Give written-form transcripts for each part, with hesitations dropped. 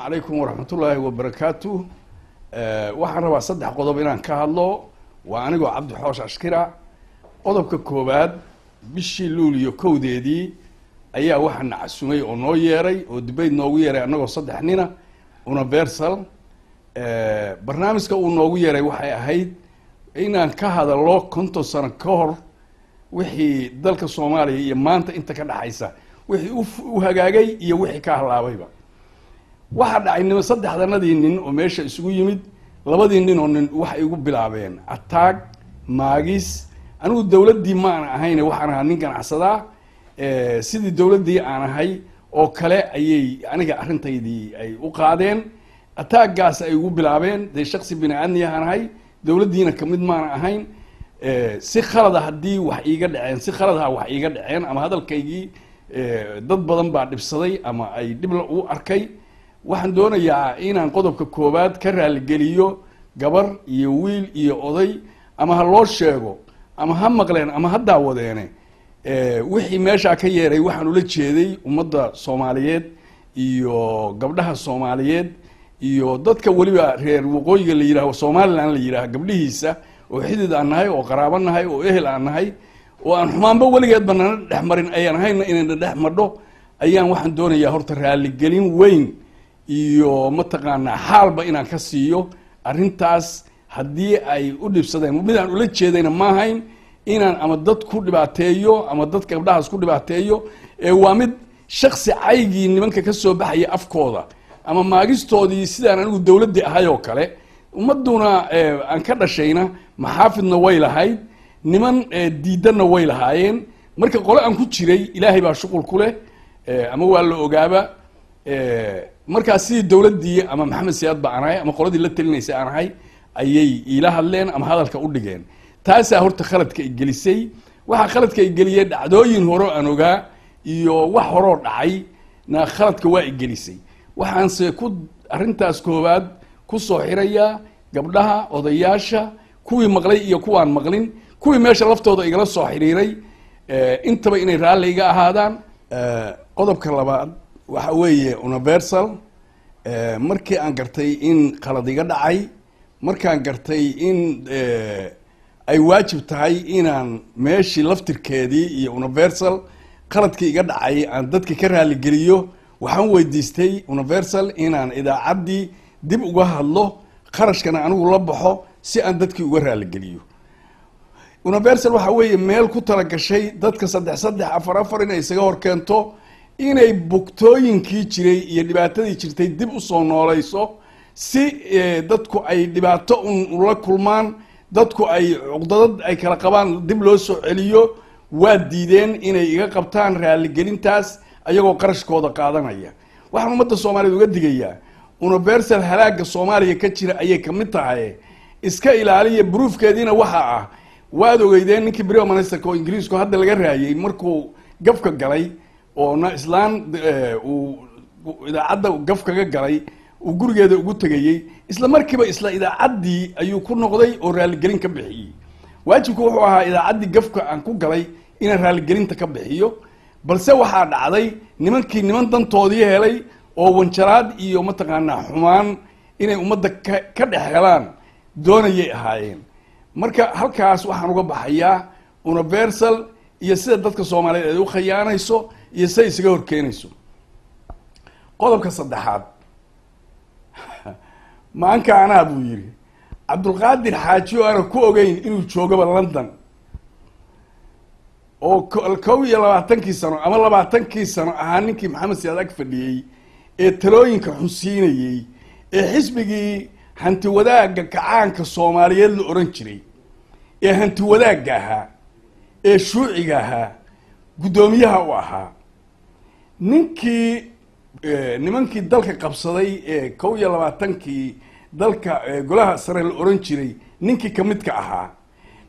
Calaykum waraxmatullaahi wabarakaatu. Waxaan rabaa saddex qodob inaan ka hadlo. Waa anigoo Cabdi Xoosh Ashkira. Qodobka koowaad, bishii Luuliyo 1deedii ayaa waxaa na casumay oo noo yeeray oo debate noogu yeeray annagoo saddex nina Universal. Barnaamijka uu noogu yeeray waxay ahayd inaan ka hadallo 50 sano ka hor wixii dalka Soomaaliya iyo maanta inta ka dhexaysa, wixii u hagaagay iyo wixii ka halaabayba. Waxaa dhacay nima saddexdanadii nin oo meesha isugu yimid, labadii nin oo nin waxay igu bilaabeen attack, maagis. Anigu dawladdii ma aan ahayne, waxaan ahaa nin ganacsadaa. Sidii dawladdii aan ahay oo kale ayay aniga arrintaydii ay u qaadeen, attack-gaas ay igu bilaabeen. Dee shaksi bini aadmiyahaan ahay, dawladdiina kamid maana ahayn. Si khalada haddii wax iiga dhaceen, si khaladaha wax iiga dhaceen ama hadalkaygii dad badan baa dhibsaday ama ay dhib u arkay, waxaan doonayaa inaan qodobka koowaad ka raaligeliyo gabar iyo wiil iyo oday, ama ha loo sheego ama ha maqleen ama ha daawadeene. Wixii meeshaa ka yeeray waxaan ula jeeday ummadda Soomaaliyeed iyo gabdhaha Soomaaliyeed iyo dadka weliba reer waqooyiga la yidhaho, Somaliland la yidhaha, gabdhihiisa oo xidid aan nahay oo qaraabo nahay oo ehel aan nahay oo aan xumaanba weligeedba nana dhex marin ayaan ahayna inayna dhex madho ayaan. Waxaan doonayaa horta raaligelin weyn iyo mataqaanaa xaalba inaan ka siiyo arrintaas haddii ay u dhibsadeen. Mid aan ula jeedayna ma ahayn inaan ama dad ku dhibaateeyo ama dad gabdhahaas ku dhibaateeyo, ee waa mid shaksi caygii nimanka ka soo baxaya afkooda ama maagistoodii, sidaan anigu dawladdii ahay oo kale. Ummadduna aan ka dhashayna maxaafidna way lahayd, niman diidanna way lahaayeen. Marka qole aan ku jiray Ilaahay baa shuqul ku leh ama waa la ogaaba. Markaas sidii dawladdii ama Maxamed Siyaad ba aan ahay ama qoladii la talinaysay aan ahay ayay iila hadleen ama hadalka u dhigeen. Taasaa horta khaladka igelisay. Waxaa khaladka igeliyey dhacdooyin hore aan ogaa iyo wax horoo dhacay na khaladka waa igelisay. Waxaanse ku arrintaas koowaad kusoo xirayaa gabdhaha, odayaasha, kuwii maqlay iyo kuwaan maqlin, kuwii meesha laftooda igala soo xiriiray, intaba inay raalli iga ahaadaan. Qodobka labaad waxa weeye Universal. Markii aan gartay in khalad iga dhacay, markaan gartay in ay waajib tahay inaan meeshii laftirkeedii iyo Universal khaladkii iga dhacay aan dadka ka raaligeliyo, waxaan weydiistay Universal inaan idaacaddii dib uga hadlo, kharashkana anigu la baxo si aan dadkii uga raaligeliyo. Universal waxa weeye meel ku talagashay dadka saddex saddex, afar afar inay isaga hor keento, inay bugtooyinkii jiray iyo dhibaatadii jirtay dib usoo nooleyso, si dadku ay dhibaato un ula kulmaan, dadku ay cuqdadad ay kala qabaan dib loo soo celiyo. Waa diideen inay iga qabtaan raaligelintaas ayagoo qarashkooda qaadanaya. Waxaan ummadda Soomaaliyeed uga digayaa, Universal halaaga Soomaaliya ka jira ayay kamid tahay, iska ilaaliya. Proof-keediina waxa ah, waad ogeydeen ninkii prime ministerka oo Ingiriisku hadda laga raayay markuu gafka galay oo na islaan uu idaacadda gaf kaga galay uu gurigeeda ugu tegayey, isla markiiba isla idaacaddii ayuu ku noqday oo raaligelin ka bixiyey. Waajibku wuxuu ahaa idaacaddii gafka aan ku galay inaan raaligelinta ka bixiyo, balse waxaa dhacday nimankii niman dantoodii helay oo wanjaraad iyo mataqaanaa xumaan inay ummadda ka dhex helaan doonayay ahaayeen. Marka halkaas waxaan uga baxayaa Universal iyo sida dadka Soomaaliyeed ay u khayaanayso iyo siday isaga horkeenayso. Qodobka saddexaad, maanka anaa buu yidhi Cabdulqaadir Xaaji oo aana ku ogeyn inuu joogaba London oo 21-kii sano ama 20-kii sano ahaa ninkii Maxamed Siyaad ag fadhiyey ee talooyinka xunsiinayey ee xisbigii Hanti Wadaagga Kacaanka Soomaaliyeed la oran jiray ee hanti wadaagga ahaa ee shuuciga ahaa guddoomiyaha u ahaa, ninkii nimankii dalka qabsaday ee 21-kii dalka golaha sare la oran jiray ninkii kamidka ahaa,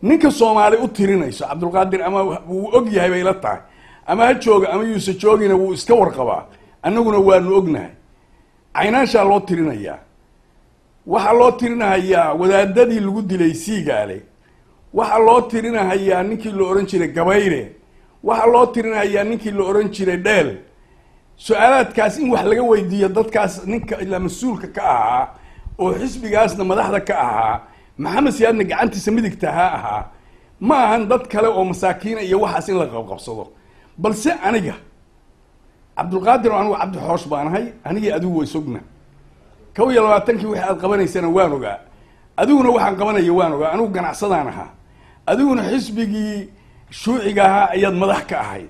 ninka Soomaali u tirinayso Cabdulqaadir ama wuu og yahay bay la tahay, ama ha jooga ama yuuse joogina, wuu iska warqabaa, annaguna waanu ognahay. Caynaanshaa loo tirinayaa, waxaa loo tirinahayaa wadaadadii lagu dilay Siigaale, waxaa loo tirinahayaa ninkii la oran jiray Gabayre, waxaa loo tirinahayaa ninkii la oran jiray Dheel. Su-aalaadkaas in wax laga weydiiyo dadkaas, ninka ilaa mas-uulka ka ahaa oo xisbigaasna madaxda ka ahaa, Maxamed Siyaadna gacantiisa midigta ha ahaa, ma ahan dad kale oo masaakiina iyo waxaas in la qabqabsado. Balse aniga Cabdulqaadir oo anigu Cabdi Xoosh baan ahay, anigii adigu way sogna 21-kii wixii aad qabanaysana waan ogaa, adiguna waxaan qabanaya waan ogaa. Anigu ganacsadaan ahaa, adiguna xisbigii shuuciga ahaa ayaad madax ka ahayd.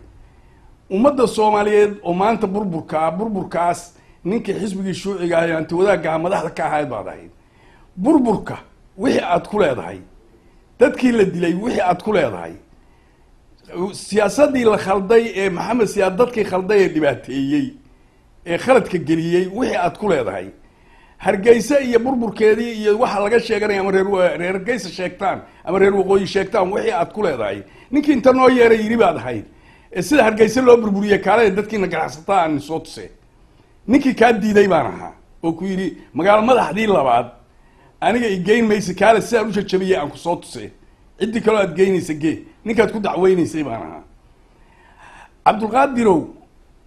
Ummadda Soomaaliyeed oo maanta burburkaa, burburkaas ninkii xisbigii shuuciga ahay, anti wadaagga ahaa, madaxda ka ahayd baad ahayd. Burburka wixii aad ku leedahay, dadkii la dilay wixii aad ku leedahay, siyaasadii la khalday ee Maxamed Siyaad dadkii khalday ee dhibaateeyey ee khaladka geliyey wixii aad ku leedahay, Hargeysa iyo burburkeedii iyo waxa laga sheeganaya ama reer Hargeysa sheegtaan ama reer Waqooyi sheegtaan wixii aad ku leedahay, ninkii inta noo yeeray yidhi baad ahayd sida Hargeysa loo burburiyey kaalada dadkiina ganacsataa aan soo tuse. Ninkii kaa diiday baan ahaa oo ku yidhi magaalo madaxdii labaad aniga i geyn maysa, kaale sidaan u jajabiyey aan ku soo tuse, ciddii kaloo aad geynaysa gee, ninkaad ku dacweynaysay baan ahaa. Cabdulqaadirow,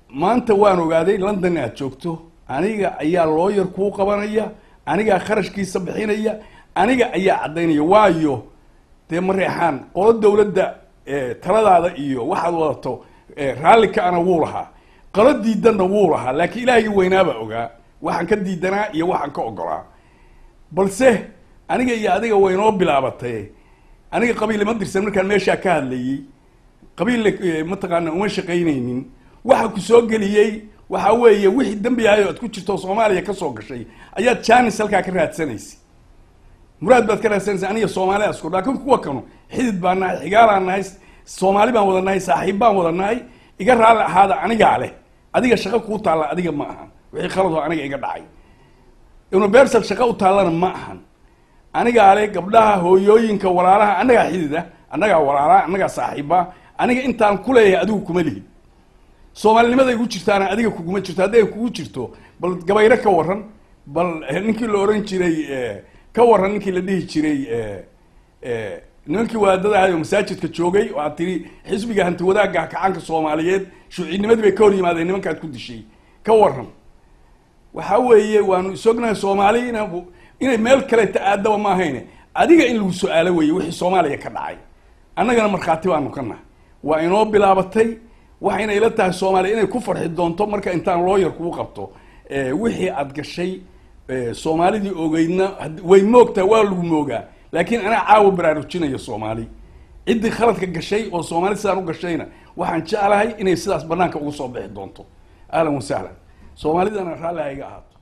maanta waan ogaaday London aad joogto, aniga ayaa looyar kuu qabanaya, anigaa kharashkiisa bixinaya, aniga ayaa caddaynaya. Waayo dee Mareexaan qolo dawladda taladaada iyo waxaad wadato raalli ka-ana wuu lahaa, qolo diidanna wuu lahaa, laakiin ilaahigii weynaabaa ogaa waxaan ka diidanaa iyo waxaan ka ogolaa. Balse aniga iyo adiga waynoo bilaabatay. Aniga qabiil ima dirsan, markaan meeshaa ka hadlayey qabiil mataqaana uma shaqaynaynin. Waxa ku soo geliyey waxaa weeye wixii dembi ahay oo aad ku jirto Soomaaliya kasoo gashay ayaad janis halkaa ka raadsanaysay, muraad baad ka raadsanaysa. Aniga Soomaaliya isku, laakiin kuwa kanu xidid baan nahay, xigaalaan nahay, Soomaali baan wada nahay, saaxiib baan wada nahay. Iga raalli ahaada, anigaa leh, adiga shaqo kuu taalla adiga ma ahan. Wixii khaladoo aniga iga dhacay Universal shaqo u taallana ma ahan, anigaa leh. Gabdhaha, hooyooyinka, walaalaha, annagaa xidida, annagaa walaalaha, annagaa saaxiiba. Aniga intaan ku leeyahay adigu kuma lihid. Soomaalinimada igu jirtaana adiga kuguma jirto. Hadday kugu jirto bal Gabayre ka waran, bal ninkii la oran jiray ka waran, ninkii la dhihi jiray, nimankii wadaadada ahay oo masaajidka joogay oo aad tiri xisbiga hanti wadaagga kacaanka Soomaaliyeed shuucinimadii bay ka hor yimaadeen, nimankaad ku dishay ka waran. Waxaa weeye waanu isognahay Soomaali inay meel kaleeta aadaba ma ahayne, adiga in lagu su-aalo weeye wixii Soomaaliya ka dhacay, annagana markhaati baanu ka nahay. Waa inoo bilaabatay. Waxayna ila tahay Soomaaliya inay ku farxi doonto marka intaan looyar kugu qabto wixii aad gashay. Soomaalidii ogeydna way moogtahay, waa lagu moogaa, laakiin anaa caawa baraarujinaya Soomaali. Ciddii khaladka gashay oo Soomaali sidaan u gashayna waxaan jeclahay inay sidaas banaanka ugu soo bixi doonto. Ahlan wasahlan, Soomaalidana raalli ha iga ahaato.